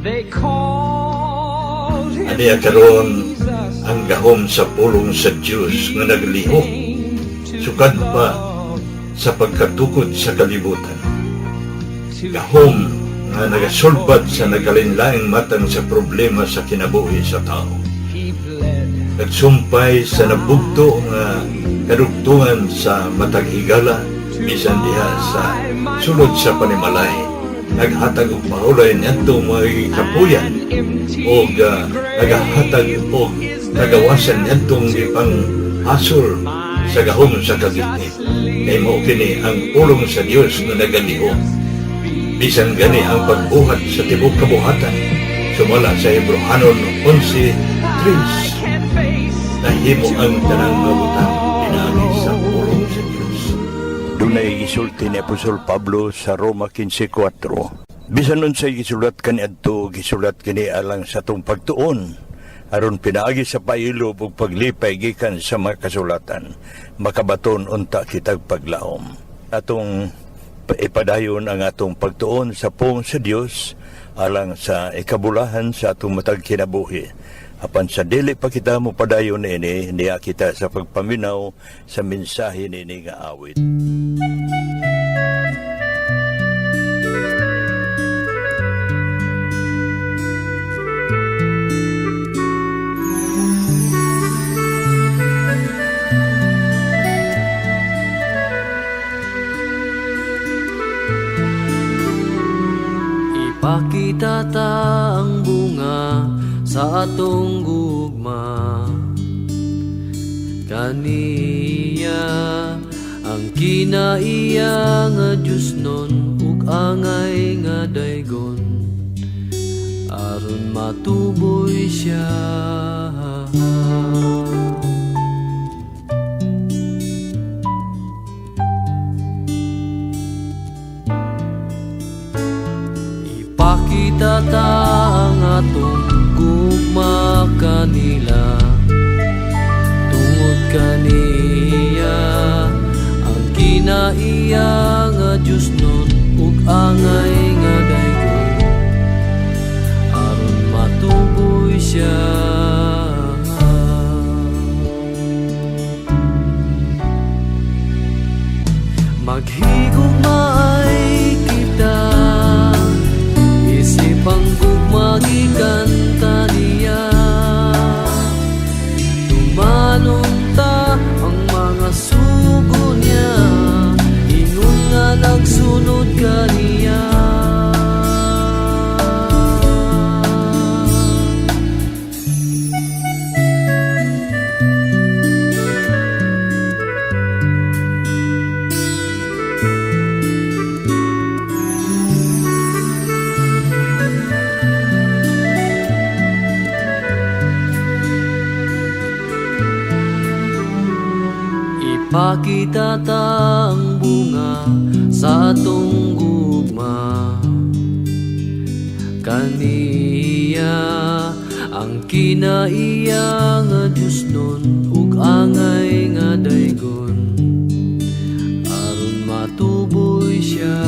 They called him Aniya karon Jesus. ang gahom sa pulong sa Dios nga naglihok sukad pa sa pagkatukod sa kalibutan. Gahom nga nagasulbad sa nagkalainlaing matang sa problema sa kinabuhi sa tao. He bled. Nagsumpay sa nabugto nga kadugtungan sa matag higala bisan diha sa sulod sa panimalay. Naghatag og pahulay niadto mga kapuyan og nagahatag og kagawasan niadtong gipang hasol sa gahom sa kagitnit. Kay mao kini ang pulong sa Dios nga nagalihok. Bisan gani ang pagbuhat sa tibuok kabuhatan, sumala sa Hebrohanon 11:3, Can face nahimo ang tanang mga butang pinaagi sa pulong sa Dios. Dunay gisulti ni Apostol Pablo sa Roma 15:4. Bisan unsay gisulat kaniadto, gisulat kini alang sa atong pagtuon, aron pinaagi sa pailob ug paglipay gikan sa mga kasulatan, makabaton unta kitag paglaom. Atong ipadayon ang atong pagtuon sa pulong sa Dios alang sa ikabulahan sa atong matag kinabuhi. Apan sa dili pa kita mopadayon niini, niya kita sa pagpaminaw sa mensahe niini nga awit. Ipakita ta ang bunga sa atong gugma kaniya, ang kinaiya nga Diyosnon ug angay nga daygon, aron matuboy siya. Ipakita ta ang atong gugma kanila tungod kaniya, ang kinaiya nga Diyosnon ug angay nga daygon, aron matuboy siya. Maghigugmaay kita, isip ang gugma gikan kaniya. Tumanon ta ang mga sugo niya, ingon nga nagsunod kaniya. Ipakita ta ang bunga sa atong gugma kaniya, ang kinaiya nga Diyosnon ug angay nga daygon, aron matuboy siya.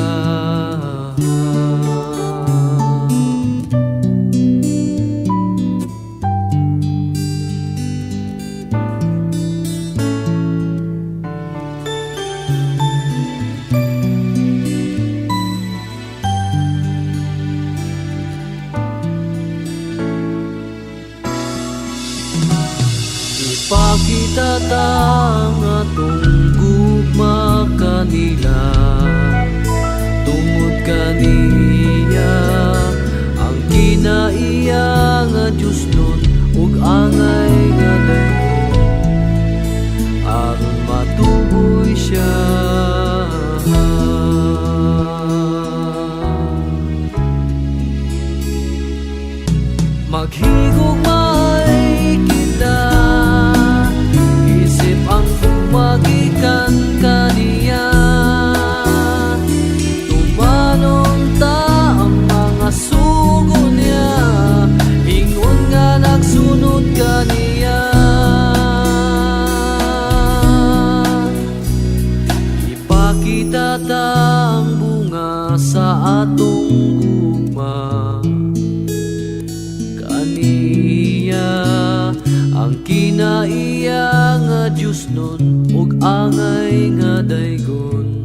Ipakita ta ang atong gugma kanila tungod kaniya, ang kinaiya nga Diyosnon ug angay nga daygon, aron matuboy siya. Maghigugmaay kita, isip ang gugma gikan kaniya. Tumanon ta ang mga sugo niya, ingon nga nagsunod kaniya. Ipakita ta ang bunga sa atong gugma Diosnon ug angay nga daygon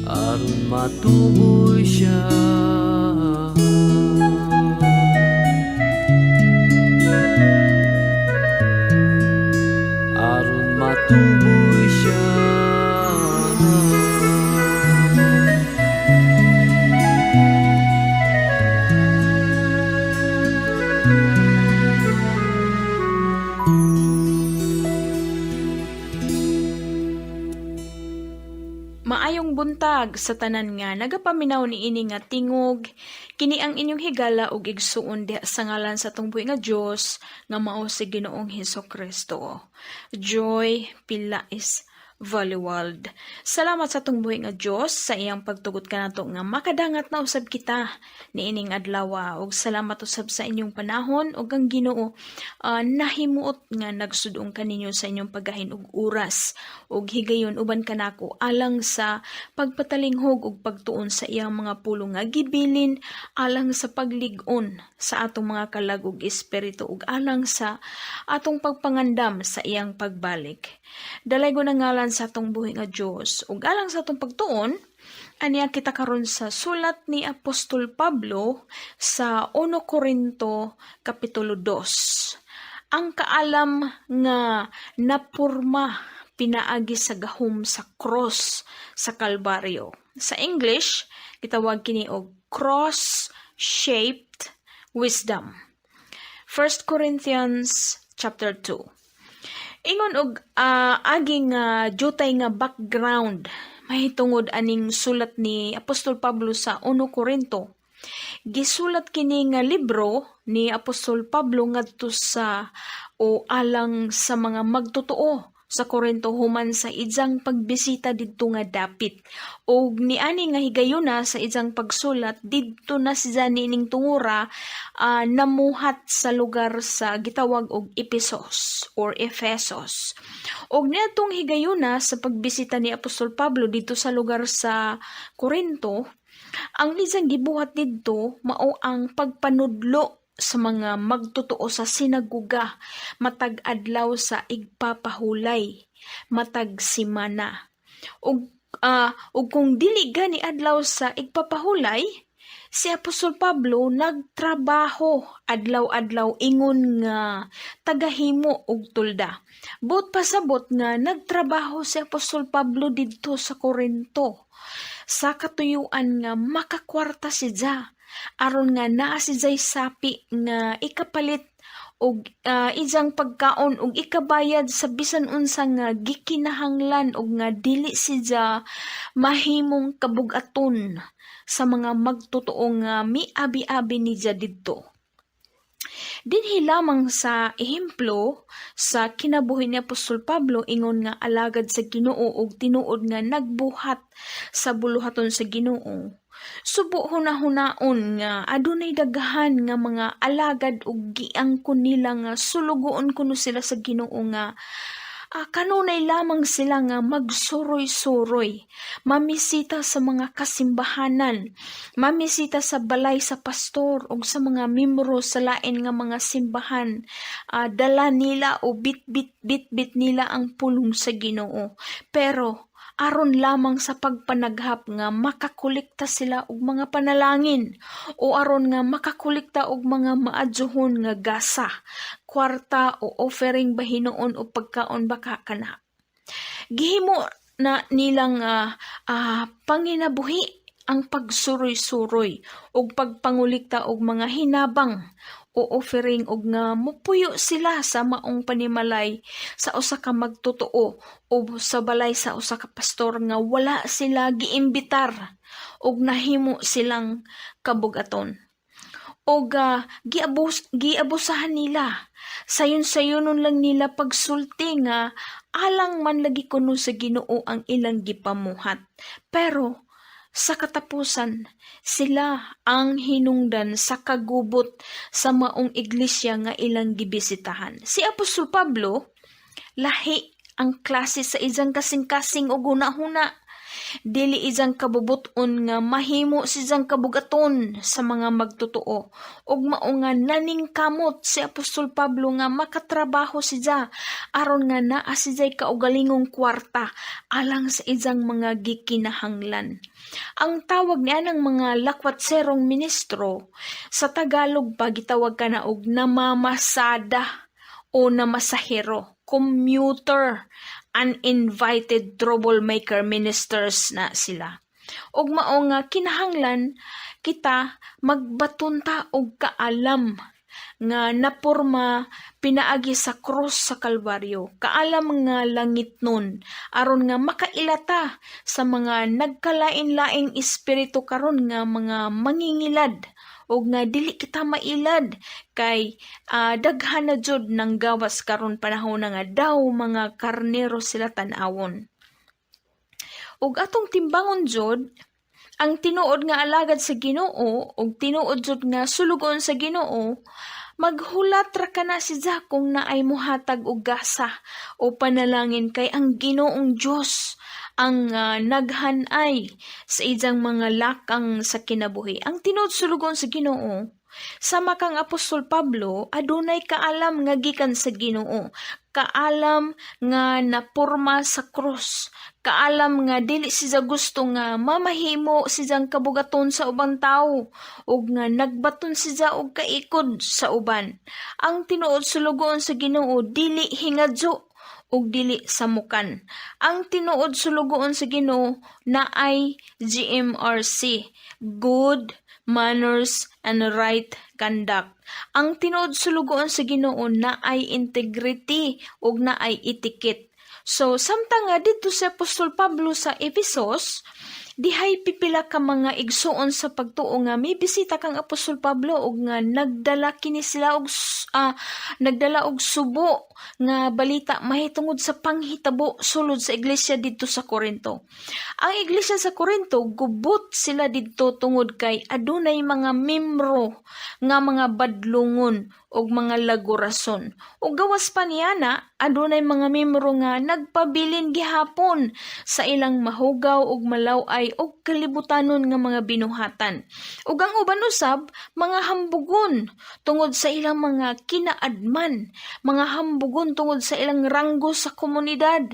aron matuboy siya. Aron matuboy siya. Maayong buntag sa tanan nga nagapaminaw niini nga tingog. Kini ang inyong higala ug igsuon diha sa ngalan sa atong buhi nga Dios nga mao si Ginoong Hesus Kristo. Joy Pilais Valiwald. Salamat sa atong buhi nga Dios sa iyang pagtugot kanato nga makadangat na usab kita niining adlaw, ug salamat usab sa inyong panahon ug ang Ginoo nahimuot nga nagsudong kaninyo sa inyong paggahin og oras ug higayon uban kanako alang sa pagpatalinghog ug pagtuon sa iyang mga pulong nga gibilin alang sa paglig-on sa atong mga kalag ug espiritu ug alang sa atong pagpangandam sa iyang pagbalik. Dalaygon ang ngalan sa atong buhi nga Dios ug alang sa atong pagtuon, aniya kita karon sa sulat ni Apostol Pablo sa 1 Korinto kapitulo 2. Ang kaalam nga napurma pinaagi sa gahom sa cross sa Kalbaryo. Sa English, gitawag kini og cross-shaped wisdom. 1 Corinthians chapter 2. Ingon og aging jutay nga background mahitungod aning sulat ni Apostol Pablo sa 1 Corinto. Gisulat kini nga libro ni Apostol Pablo ngadto sa o alang sa mga magtotoo sa Corinto human sa iyang pagbisita didto nga dapit. Og niani nga higayuna sa iyang pagsulat didto na siya niining tungura namuhat sa lugar sa gitawag og Ephesus or Ephesus. Og niadtong higayuna sa pagbisita ni Apostol Pablo didto sa lugar sa Corinto, ang iyang gibuhat didto mao ang pagpanudlo sa mga magtotoo sa sinagoga matag adlaw sa igpapahulay, matag simana. Ug kung dili gani adlaw sa igpapahulay, si Apostol Pablo nagtrabaho adlaw-adlaw ingon nga tagahimo og tulda. Buot pasabot nga nagtrabaho si Apostol Pablo didto sa Corinto sa katuyuan nga makakwarta siya aron nga naa siya'y sapi nga ikapalit og iyang pagkaon og ikabayad sa bisan unsa nga gikinahanglan og nga dili siya mahimong kabug-aton sa mga magtotoo nga miabi-abi niya didto. Dinhi lamang sa ehemplo sa kinabuhi ni Apostol Pablo ingon nga alagad sa Ginoo og tinuod nga nagbuhat sa buluhaton sa Ginoo. Subo hunahunaon nga adunay daghan nga mga alagad ug giangkon nila nga sulugoon kuno sila sa Ginoo nga kanunay lamang sila nga magsuroy-suroy, mamisita sa mga kasimbahanan, mamisita sa balay sa pastor ug sa mga membro sa lain nga mga simbahan. Dala nila o bit-bit bit-bit nila ang pulong sa Ginoo. Pero aron lamang sa pagpanaghap nga makakolekta sila og mga panalangin o aron nga makakolekta og mga maadyohon nga gasa, kwarta o offering ba hinuon o pagkaon baka kana. Gihimo na nilang panginabuhi ang pagsuroy-suroy ug pagpangulikta og mga hinabang o offering og nga mupuyo sila sa maong panimalay sa usa ka magtotoo o sa balay sa usa ka pastor nga wala sila giimbitar og nahimo silang kabugaton. Og giabusahan nila. Sayon-sayonon lang nila pagsulti nga alang man lagi kuno sa Ginoo ang ilang gipamuhat. Pero sa katapusan, sila ang hinungdan sa kagubot sa maong iglesia nga ilang gibisitahan. Si Apostol Pablo, lahi ang klase sa iyang kasing-kasing og hunahuna. Dili iyang kabubut-on nga mahimo siyang kabugaton sa mga magtotoo. Ug mao nga naningkamot si Apostol Pablo nga makatrabaho siya aron nga naa siya'y kaugalingong kwarta alang sa iyang mga gikinahanglan. Ang tawag niya ng mga lakwatserong ministro, sa Tagalog pa gitawag kana og namamasada o namasahero, commuter, uninvited troublemaker ministers na sila. Ug mao nga kinahanglan kita magbaton ta og kaalam nga naporma pinaagi sa krus sa Kalbaryo. Kaalam nga langitnon aron nga makailata sa mga nagkalain-laing espiritu karon nga mga mangingilad ug nga dili kita mailad kay daghan na jud nang gawas karon panahon nga daw mga karnero sila tan-awon. Ug atong timbangon jud ang tinuod nga alagad sa Ginoo ug tinuod jud nga sulugoon sa Ginoo, maghulat ra kana siya kung naay mohatag og gasa o panalangin kay ang Ginoong Dios ang naghanay sa iyang mga lakang sa kinabuhi. Ang tinuod sulugoon sa Ginoo, sama kang Apostol Pablo, adunay kaalam nga gikan sa Ginoo, kaalam nga naporma sa krus, kaalam nga dili siya gusto nga mamahimo siyang kabugaton sa ubang tawo ug nga nagbaton siya og kaikod sa uban. Ang tinuod sulugoon sa Ginoo dili hingadyo ug dili samukan. Ang tinuod sulugoon sa Ginoo naay GMRC, good manners and right conduct. Ang tinuod sulugoon sa Ginoo naay integrity ug naay etiquette. So samtang nga didto si Apostol Pablo sa Ephesus, dihay pipila ka mga igsuon sa pagtuo nga may bisita kang Apostol Pablo ug nga nagdala kini sila og nagdala og subo nga balita mahitungod sa panghitabo sulod sa iglesia didto sa Corinto. Ang iglesia sa Corinto, gubot sila didto tungod kay adunay mga membro nga mga badlungon ug mga lagurason. Ug gawas pa niya na, adunay mga membro nga nagpabilin gihapon sa ilang mahugaw ug malaw-ay ug kalibutanon nga mga binuhatan. Ug ang uban usab mga hambugon tungod sa ilang mga kinaadman, mga hambugon tungod sa ilang ranggo sa komunidad,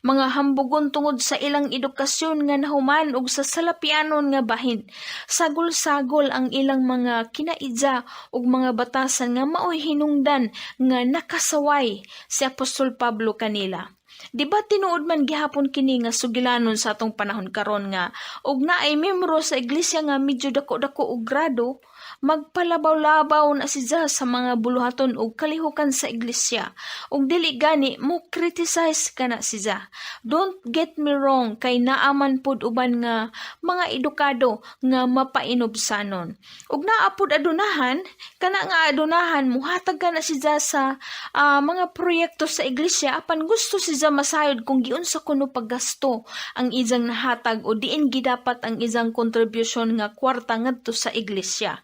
mga hambugon tungod sa ilang edukasyon nga nahuman ug sa salapianon nga bahin. Sagol-sagol ang ilang mga kinaidya ug mga batasan nga maoy hinungdan nga nakasaway si Apostol Pablo kanila. Di ba tinuod man gihapon kini nga sugilanon sa atong panahon karon nga og naay membro sa iglesia nga medyo dako-dako og grado, magpalabaw-labaw na siya sa mga buluhaton og kalihukan sa iglesia ug dili gani mo criticize kana siya? Don't get me wrong, kay naa man pod uban nga mga edukado nga mapainubsanon ug naa pod adunahan kana nga adunahan muhatag kana siya sa mga proyekto sa iglesia, apan gusto siya masayod kung giunsa kuno paggasto ang iyang nahatag o diin gidapat ang iyang contribution nga kwarta ngadto sa iglesia.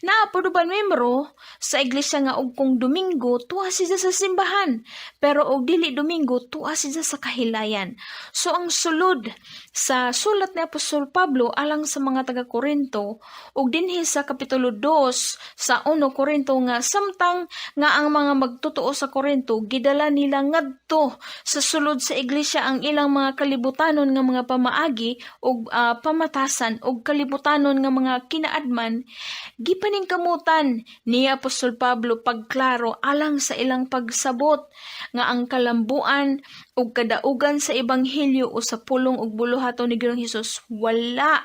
Naa pod uban membro sa iglesia nga og kung Domingo tuwa siya sa simbahan, pero og dili Domingo tuwa siya sa kahilayan. So ang sulod sa sulat ni Apostol Pablo alang sa mga taga Korinto ug dinhi sa kapitulo 2 sa 1 Korinto nga samtang nga ang mga magtotoo sa Korinto gidala nila ngadto sa sulod sa iglesia ang ilang mga kalibutanon nga mga pamaagi ug pamatasan ug kalibutanon nga mga kinaadman, gipaningkamutan ni Apostol Pablo pagklaro alang sa ilang pagsabot nga ang kalambuan ug kadaugan sa ebanghelyo o sa pulong ug buluhaton ni Ginoong Hesus wala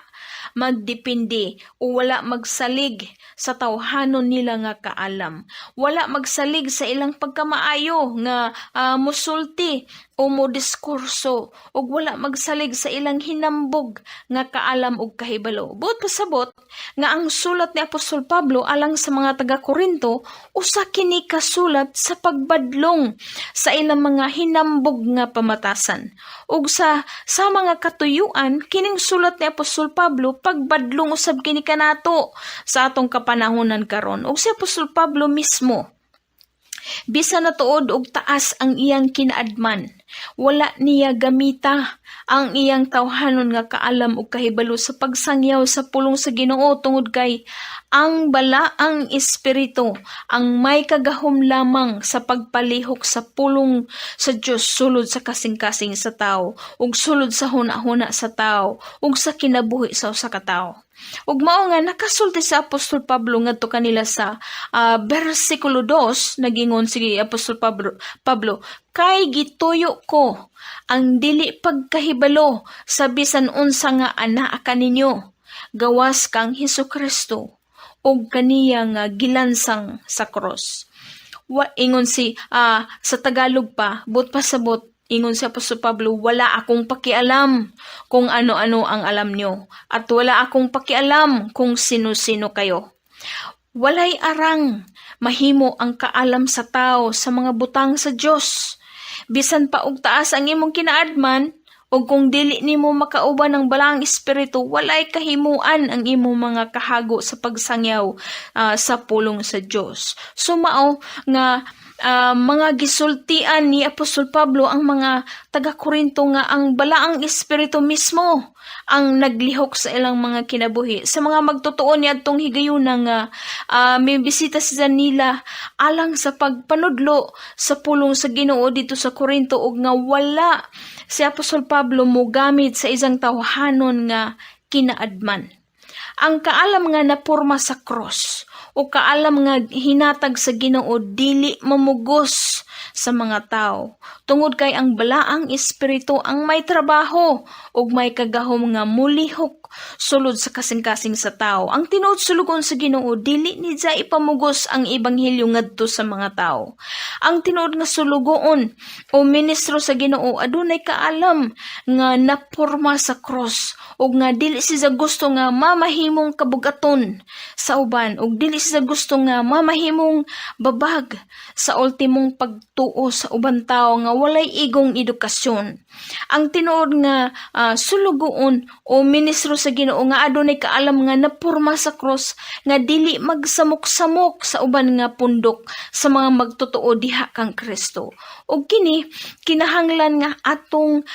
magdepende o wala magsalig sa tawhanon nila nga kaalam. Wala magsalig sa ilang pagkamaayo nga musulti o mo diskurso ug wala magsalig sa ilang hinambog nga kaalam ug kahibalo. Buot pasabot nga ang sulat ni Apostol Pablo alang sa mga taga Korinto usa kini ka sulat sa pagbadlong sa ilang mga hinambog nga pamatasan. Ug sa mga katuyuan, kining sulat ni Apostol Pablo pagbadlong usab kini kanato sa atong kapanahonan karon. Ug si Apostol Pablo mismo, bisan natuod og taas ang iyang kinaadman, Wala niya gamita ang iyang tawhanon nga kaalam ug kahibalo sa pagsangyaw sa pulong sa Ginoo tungod kay ang Balaang Espiritu ang may kagahom lamang sa pagpalihok sa pulong sa Dios sulod sa kasing-kasing sa tao ug sulod sa huna-huna sa tao ug sa kinabuhi sa usa ka tawo. Ug mao nga nakasulti sa Apostol Pablo ngadto kanila sa bersikulo 2, nagingon si Apostol Pablo, "Kay gituyo ko ang dili pagkahibalo sa bisan unsa nga anaa kaninyo gawas kang Hesus Kristo ug kaniya nga gilansang sa cross." Wa ingon si sa Tagalog pa, buot pasabot, ingon si Apostol Pablo, "Wala akong pakialam kung ano-ano ang alam nyo at wala akong pakialam kung sino-sino kayo." Walay arang mahimo ang kaalam sa tao sa mga butang sa Dios. Bisan pa og taas ang imong kinaadman, ug kung dili nimo makauban ang Balaang Espiritu, walay kahimuan ang imong mga kahago sa pagsangyaw sa pulong sa Dios. So mao nga mga gisultian ni Apostol Pablo ang mga taga-Korinto nga ang Balaang Espiritu mismo ang naglihok sa ilang mga kinabuhi. Sa mga magtotoo niadtong higayuna nga may bisita sa nila alang sa pagpanudlo sa pulong sa Ginoo dito sa Korinto ug nga wala si Apostol Pablo mogamit sa isang tawhanon nga kinaadman. Ang kaalam nga naporma sa cross o kaalam nga hinatag sa Ginoo dili mamugos sa mga tao tungod kay ang Balaang Espiritu ang may trabaho ug may kagahom nga mulihok sulod sa kasing-kasing sa tao. Ang tinuod sulugoon sa Ginoo, dili niya ipamugos ang ebanghelyo ngadto sa mga tao. Ang tinuod nga sulugoon o ministro sa Ginoo adunay kaalam nga naporma sa cross ug nga dili siya gusto nga mamahimong kabugaton sa uban ug dili siya gusto nga mamahimong babag sa ultimong pagtuo sa uban tao nga walay igong edukasyon. Ang tinuod nga sulugoon o ministro sa Ginoo nga adunay kaalam nga napurma sa cross nga dili magsamok-samok sa uban nga pundok sa mga magtotoo diha kang Kristo. Ug kini kinahanglan nga atong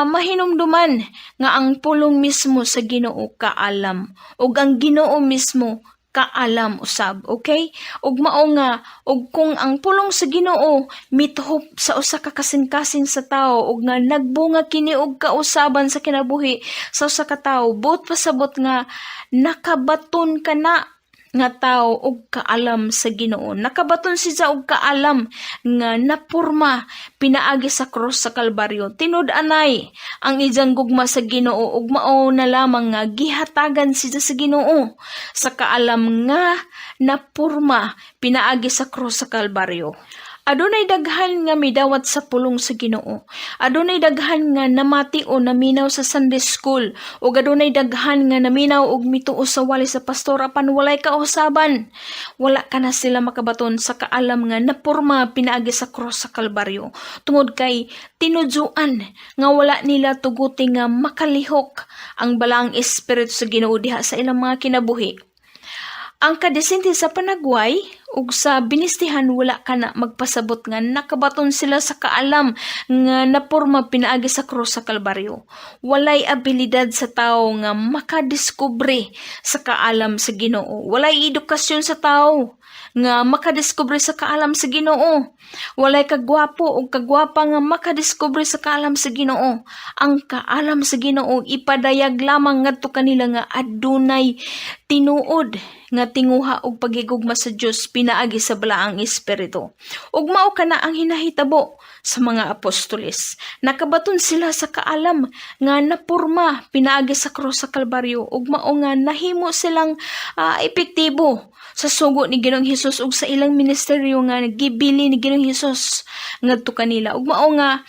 mahinumduman nga ang pulong mismo sa Ginoo kaalam ug ang Ginoo mismo kaalam usab, okay? Ug mao nga ug kung ang pulong sa Ginoo mituhop sa usa ka kasing-kasing sa tao ug nga nagbunga kini og kausaban sa kinabuhi sa usa ka tawo, buot pasabot nga nakabaton kana nga tao og kaalam sa Ginoo. Nakabaton siya og kaalam nga napurma pinaagi sa cross sa Kalbaryo. Tinud-anay ang iyang gugma sa Ginoo ug mao na lamang nga gihatagan siya sa Ginoo sa kaalam nga napurma pinaagi sa cross sa Kalbaryo. Adunay daghan nga midawat sa pulong sa Ginoo. Adunay daghan nga namati o naminaw sa Sunday school ug adunay daghan nga naminaw og mituo sa wali sa pastor apan walay kausaban. Wala kana sila makabaton sa kaalam nga napurma pinaagi sa cross sa Kalbaryo. Tungod kay tinudyoan nga wala nila tuguti nga makalihok ang Balaang Espiritu sa Ginoo diha sa ilang mga kinabuhi. Ang kadesente sa panagway ug sa binistihan, wala kana magpasabot nga nakabaton sila sa kaalam nga napurma pinaagi sa krus sa Kalbaryo. Walay abilidad sa tao nga makadiskubre sa kaalam sa Ginoo. Walay edukasyon sa tao nga makadiskubre sa kaalam sa Ginoo. Walay kagwapo o kagwapa nga makadiskubre sa kaalam sa Ginoo. Ang kaalam sa Ginoo ipadayag lamang ngadto kanila nga adunay tinuod nga tinguha og paghigugma sa Dios pinaagi sa Balaang Espiritu. Ug mao kana ang hinahitabo sa mga apostoles. Nakabaton sila sa kaalam nga napurma pinaagi sa krus sa Kalbaryo ug mao nga nahimo silang epektibo sa sugo ni Ginoong Hesus ug sa ilang ministeryo nga gibili ni Ginoong Hesus ngadto kanila. Ug mao nga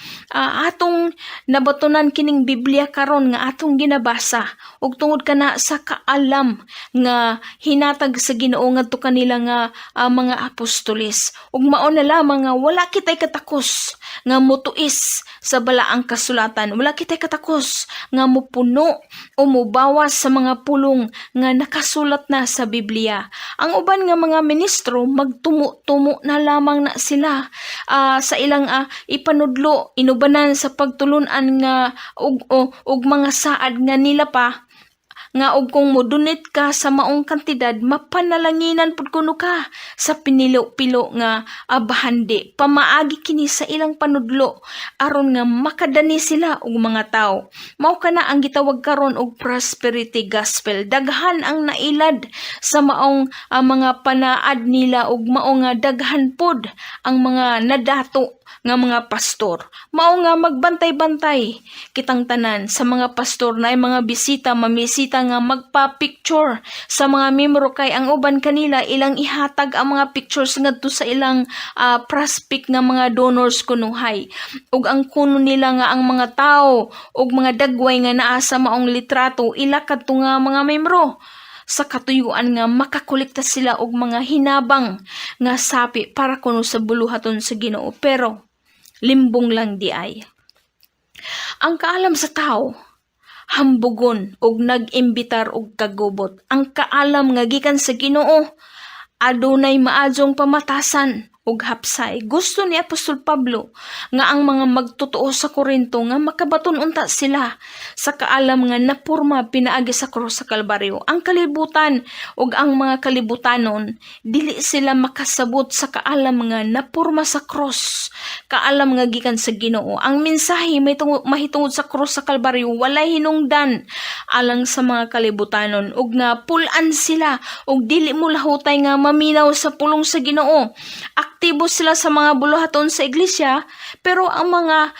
atong nabatonan kining Biblia karon nga atong ginabasa ug tungod kana sa kaalam nga hinatag sa Ginoo ngadto kanila nga mga apostoles. Ug mao na lamang nga wala kitay katakos nga mutuis sa Balaang Kasulatan, wala kitay katakos nga mupuno o mubawas sa mga pulong nga nakasulat na sa Biblia. Ang Ang uban nga mga ministro, magtumo-tumo na lamang na sila sa ilang ipanudlo, inubanan sa pagtulunan nga og mga saad nga nila pa nga og kung modonate ka sa maong kantidad, mapanalanginan pud kuno ka sa pinilo-pilo nga bahandi. Pamaagi kini sa ilang panudlo aron nga makadani sila og mga tawo. Mao kana ang gitawag karon og prosperity gospel. Daghan ang nailad sa maong mga panaad nila ug mao nga daghan pod ang mga nadato nga mga pastor. Mao nga magbantay-bantay kitang tanan sa mga pastor na ay mga bisita, mamisita nga magpa-picture sa mga membro, kay ang uban kanila, ilang ihatag ang mga pictures ngadto sa ilang prospect nga mga donors kunuhay. Ug ang kuno nila nga ang mga tao ug mga dagway nga naa sa maong litrato, ila kadto nga mga membro, sa katuyuan nga makakolekta sila og mga hinabang nga sapi para kuno sa buluhaton sa Ginoo, pero limbong lang diay. Ang kaalam sa tao hambugon og nag-imbitar og kagubot. Ang kaalam nga gikan sa Ginoo, adunay maadjong pamatasan ug hapsay. Gusto ni Apostol Pablo nga ang mga magtotoo sa Korinto nga makabaton unta sila sa kaalam nga napurma pinaagi sa krus sa Kalbaryo. Ang kalibutan ug ang mga kalibutanon, dili sila makasabot sa kaalam nga napurma sa krus, kaalam nga gikan sa Ginoo. Ang mensahe may mahitungod sa krus sa Kalbaryo, walay hinungdan alang sa mga kalibutanon, ug nga pulan sila ug dili mo lahutay nga maminaw sa pulong sa Ginoo. Aktibo sila sa mga buluhaton sa iglesia, pero ang mga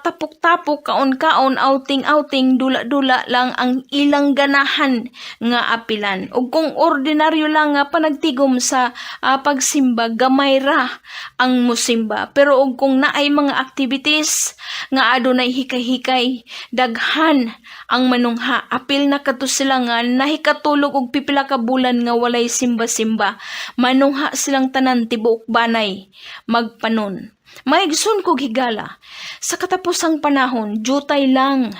tapok-tapok, kaon-kaon, outing-outing, dula-dula lang ang ilang ganahan nga apilan. Ug kung ordinaryo lang nga panagtigom sa pagsimba, gamay ra ang musimba. Pero og kung naay mga activities nga adunay hikay-hikay, daghan ang manungha. Apil na kadto sila nga nahikatulog og pipila ka bulan nga walay simba-simba. Manungha silang tanan, tibuok banay magpanon. Maigsoon kog higala, sa katapusang panahon, jutay lang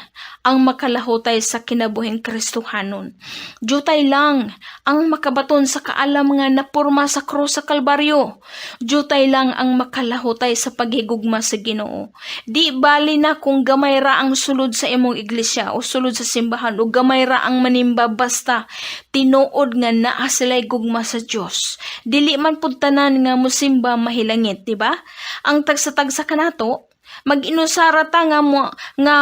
ang makalahutay sa kinabuhing Kristohanon. Jutay lang ang makabaton sa kaalam nga napurma sa krus sa Kalbaryo. Jutay lang ang makalahutay sa paghigugma sa Ginoo. Di bali na kung gamay ra ang sulod sa imong iglesia o sulod sa simbahan o gamay ra ang manimba, basta tinuod nga naa sila'y gugma sa Dios. Dili man pud tanan nga musimba mahilangit, di ba? Ang tagsa-tagsa kanato, mag-inusara ta nga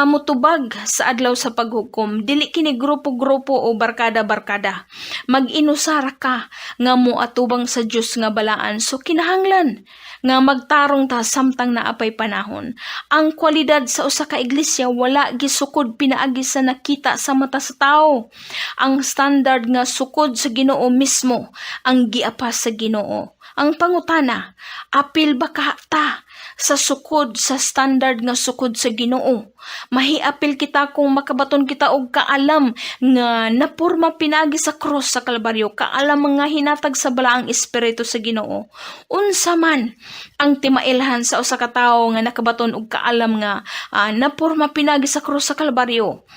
mutubag sa adlaw sa paghukom. Dili kini grupo-grupo o barkada-barkada. Mag-inusara ka nga moatubang sa Dios nga balaan. So kinahanglan nga magtarong ta samtang naapay panahon. Ang kwalidad sa usa ka iglesia wala gisukod pinaagi sa nakita sa mata sa tao. Ang standard nga sukod sa Ginoo mismo ang giapas sa Ginoo. Ang pangutana, apil ba ka ta sa sukod sa standard nga sukod sa Ginoo? Mahiapil kita kung makabaton kita og kaalam nga napurma pinagi sa cross sa Kalbaryo, kaalam nga hinatag sa balaang espiritu sa Ginoo. Unsa man ang timailhan sa usa ka tawo nga nakabaton og kaalam nga napurma pinagi sa cross sa Kalbaryo?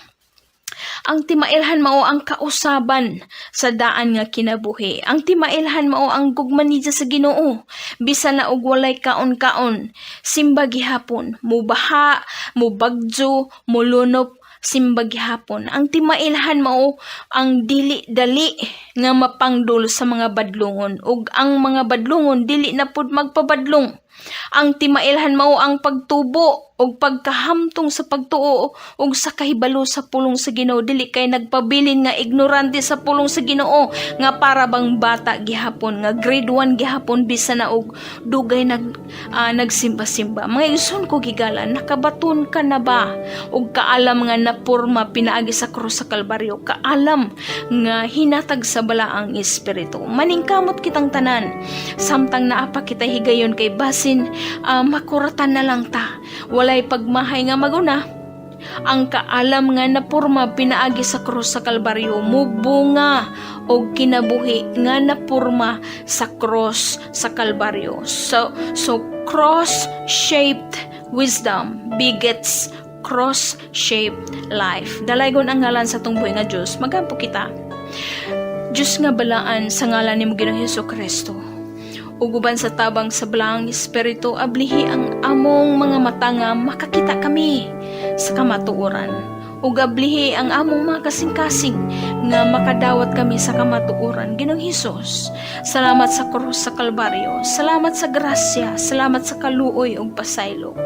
Ang timailhan mao ang kausaban sa daan nga kinabuhi. Ang timailhan mao ang gugma niya sa Ginoo. Bisan na og walay kaon-kaon, simba gihapon, mubaha, mubagyo, mulunop, simba gihapon. Ang timailhan mao ang dili dali nga mapangdol sa mga badlungon, ug ang mga badlungon dili na pud magpabadlong. Ang timailhan mao ang pagtubo ug pagkahamtong sa pagtuo ug sa kahibalo sa pulong sa Ginoo, dili kay nagpabilin nga ignorante sa pulong sa Ginoo, nga para bang bata gihapon, nga grade 1 gihapon bisan na og dugay nagsimba-simba. Mga igsoon ko higala, nakabaton ka na ba og kaalam nga napurma pinaagi sa krus sa Kalbaryo, kaalam nga hinatag sa balaang espiritu? Maningkamot kitang tanan samtang naa pa kita higayon, kay basin makuratan na lang ta. Walay pagmahay nga maguna. Ang kaalam nga napurma pinaagi sa krus sa Kalbaryo mubunga og kinabuhi nga napurma sa cross sa Kalbaryo. So cross-shaped wisdom begets cross-shaped life. Dalaygon ang ngalan sa atong buhi nga Dios. Magampo kita. Diyos nga balaan, sa ngalan nimo, Ginoong Hesus Kristo, ug uban sa tabang sa Balaang Espiritu, ablihi ang among mga mata nga makakita kami sa kamatuoran. Ug ablihi ang among mga kasing-kasing nga makadawat kami sa kamatuoran. Ginoong Hesus, salamat sa krus sa Kalbaryo. Salamat sa grasya, salamat sa kaluoy ug pasaylo.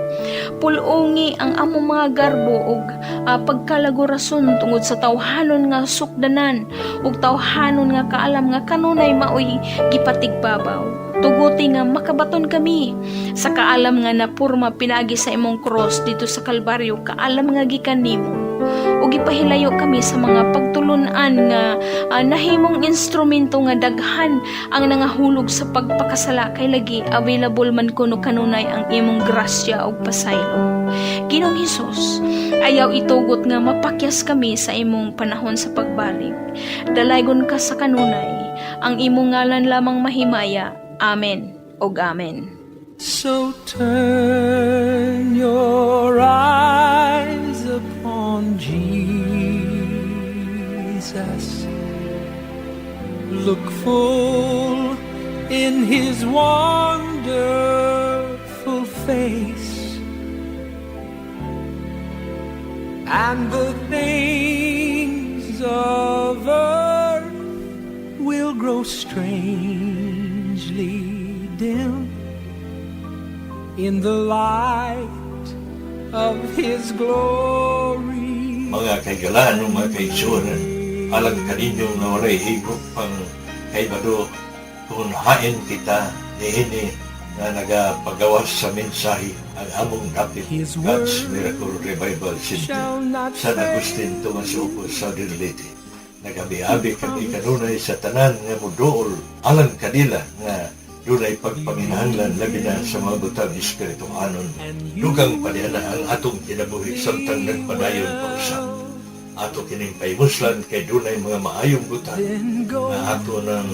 Pul-ungi ang among mga garbo ug pagkalagurason tungod sa tawhanon nga sukdanan ug tawhanon nga kaalam nga kanunay maoy gipatigbabaw. Tuguti nga makabaton kami sa kaalam nga napurma pinagi sa imong cross didto sa Kalbaryo, kaalam nga gikan nimo, ug ipahilayo kami sa mga pagtulunan nga nahimong instrumento nga daghan ang nangahulog sa pagpakasala, kay lagi available man kuno kanunay ang imong grasya ug pasaylo. Ginoong Hesus, ayaw itugot nga mapakyas kami sa imong panahon sa pagbalik. Dalaygon ka sa kanunay, ang imong ngalan lamang mahimaya. Amen ug amen. So turn your eyes upon Jesus. Look full in his wonderful face, and the things of earth will grow strangely dim in the light of his glory. Mga kahigalaan o mga kaigsuonan, alang kaninyo nga walay higop pang kaibalo kung hain kita niini nga nagapagawas sa mensahe, ang among dapit His God's word Miracle Revival Center, shall not San Agustin, Tomas Opo, Southern Leyte. Nagabi-abi kami kanunay sa tanan nga muduol alang kanila nga dunay pagpanginahanglan, labi na sa mga butang espirituhanon. Dugang paniana ang atong kinabuhi samtang nagpadayon pa usab. Ato kining pahimuslan kay dunay mga maayong butang Then go nga ato nang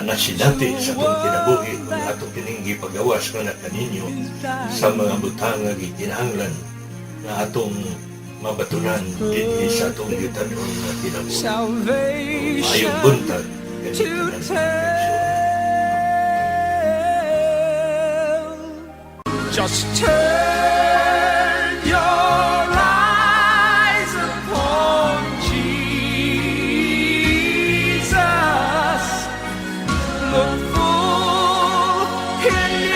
nasinati sa atong kinabuhi kung ato kining gipagawas nga na kaninyo sa mga butang nga gikinahanglan nga atong mabatunan dinhi sa atong yutanon nga kinabuhi. Salvation Maayong buntag to kaninyong tanan. Tell. Just turn your eyes upon Jesus. Look full in